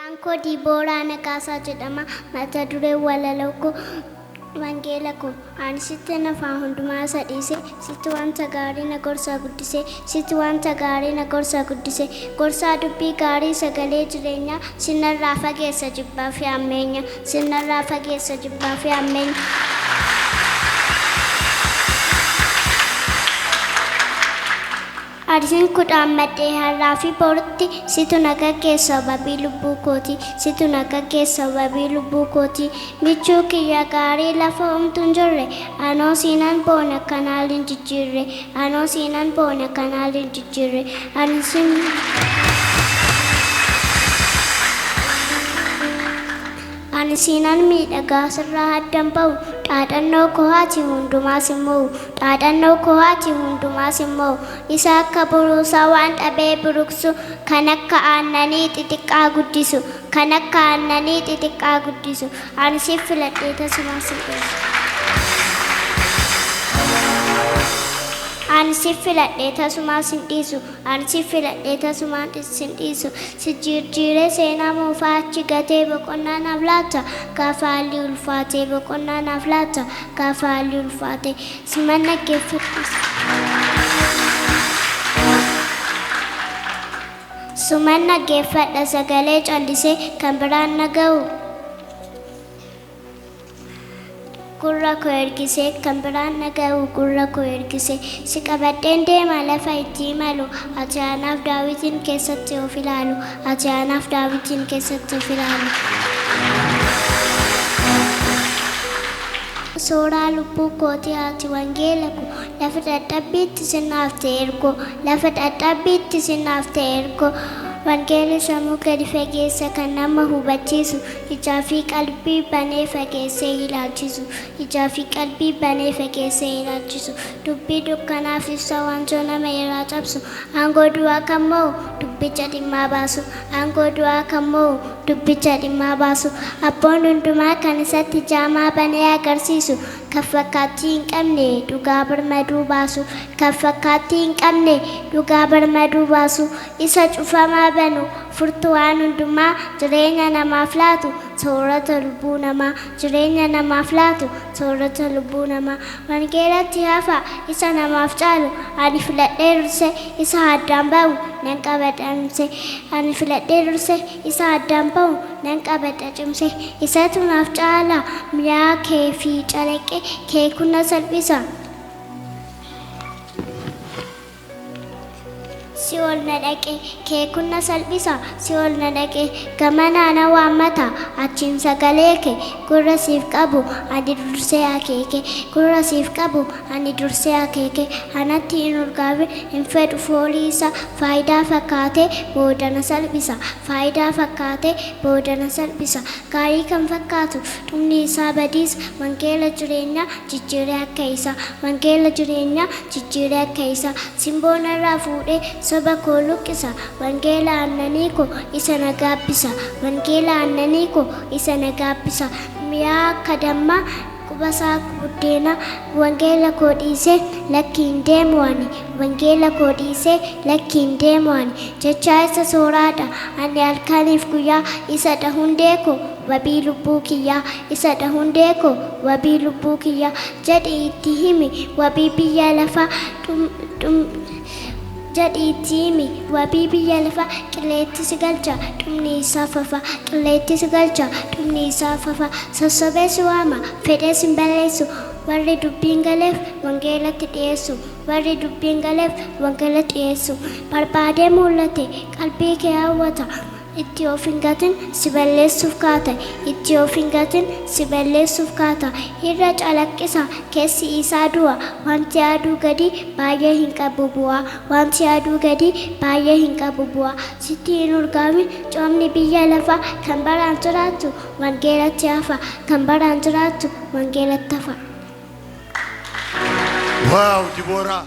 Maqaan koo Dibooraa Nagaasaa jedhama. Mata dureen walaloo koo Wangeela koo. Ani sitti nafaa hundumaa isa dhiise, sitti wanta gaarii na gorsaa guddise, sitti wanta gaarii na gorsaa guddise. Gorsaa dubbii gaarii sagalee jireenyaa, sinarraa fageessa jibbaa fi hammeenya, sinarraa fageessa jibbaa fi hammeenya. Arsiin kudhaan maddee har'aa fi borutti situ na gaggeessa wabii lubbuu kooti, situ na gaggeessa wabii lubbuu kooti. Michuu kiyya gaarii lafa homtuu hin jirre, anoo siinan boona kanaal hin jijjiirre, anoo siinan boona kanaal hin jijjiirre. Ani sin Ani siinan miidhagaa sirraa addan ba'u, dhaadhannoo koo ati hundumaas hin mo'u, dhaadhannoo koo ati hundumaas hin mo'u. Isa akka buruusaa waan dhabee buruqsu, kan akka aannanii xixiqqaa guddisu, kan akka aannanii xixiqqaa guddisu. Ani siif filadhee tasumaa sin dhiisu. Ani siif filadhee tasumaa sin dhiisu. Ani si filadhee tasumaa sin dhiisu. Si jirjiiree seenaa moofaa achi gatee boqonnaa naaf laatta gaafa haalli ulfaatee, boqonnaa naaf laatta gaafa haalli ulfaate. Siman dhaggeeffadhus. Suman dhaggeeffadha sagalee callisee kan biraan dhaga'u. Gurra koo ergisee kan biraan dhaga'u gurra koo ergisee. Si qabadheen deema lafa itti imalu, ati anaaf daawitiin keessatti of ilaalu, ati anaaf daawitiin keessatti of ilaalu. Sooraa lubbuu kootii ati wangeela koo, lafa dadhabbiitti sinaaf ta'e ergoo, lafa dadhabbiitti sinaaf ta'e ergoo. Wangeelli sammuu gadi fageessa kan nama hubachiisu, ijaa fi qalbii banee fageessee ilaalchisu, ijaa fi qalbii banee fageessee ilaalchisu. Dubbii dukkanaaf ibsa waanjoo nama irraa cabsu, aangoo du'aa kan mo'u dubbicha dhimmaa baasu, aangoo du'aa kan mo'u dubbicha dhimmaa baasu. Abboon hundumaa kan isatti jaamaa banee agarsiisu, kan fakkaattii hin qabne dhugaa birmaduu baasu, kan fakkaattii hin qabne dhugaa birmaduu baasu. Isa cufamaa banu, furtuu waan hundumaa, jireenya namaaf laatu, soorata lubbuu namaa, jireenya namaaf laatu, soorata lubbuu namaa. Wangeelatti hafa isa namaaf caalu, ani filadhee dursee isa addaan ba'u nan qabadha cimsee, ani filadhee dursee isa addaan ba'u nan qabadha cimsee. Isatu naaf caala mi'aa kee fi calaqqee kee kun na salphisa. Si'ool na dhaqe, kee kun na salphisa, si'ool na dhaqe, gamanaa na waammata, achiin sagalee kee gurra siif qabu, ani dursee akeeke, gurra siif qabu, ani dursee akeeke. Anatti hin urgaafin, hin fedhu foolii isaa, faayidaa fakkaatee booda na salphisa, faayidaa fakkaatee booda na salphisa. Gaarii kan fakkaatu dhumni isaa badiisa, wangeela jireenyaa jijjiiree akka isaa, wangeela jireenyaa jijjiiree akka isaa. Simboo narraa fuudhee soba koo luqqisa, wangeela aannanii koo isa na gaabbisa, wangeela aannanii koo isa na gaabbisa. Mi'aa akka dammaa qubasaa akka buddeenaa, wangeela koo dhiisee lakki hin deemu ani, wangeela koo dhiisee lakki hin deemu ani. Jechaa isa sooraadha ani halkaniif guyyaa, isadha hundee koo wabii lubbuu kiyyaa, isadha hundee koo wabii lubbuu kiyyaa. Jedhi itti himi wabii biyya lafaa dhum jedhi itti himi wabii biyya lafaa, qilleetti si galcha dhumni isaa fafa, qilleetti si galcha dhumni isaa fafa. Sossobee si waama fedhee sin balleessu, warri dubbiin galeef wangeelatti dhiyeessu, warri dubbiin galeef wangeelatti dhiyeessu. Barbaadee mul'ate qalbii kee hawwata, itti of hin gatin si balleessuuf kaata, itti of hin gatin si balleessuuf kaata. Irra calaqqisa keessi isaa du'a, wanti aduu gadi baay'ee hin qabu bu'aa, wanti aduu gadi baay'ee hin qabu bu'aa. Sitti hin urgaamin coomni biyya lafaa, kan baraan jiraattu wangeelatti hafa, kan baraan jiraattu wangeelatti hafa. Wow, Dibooraa.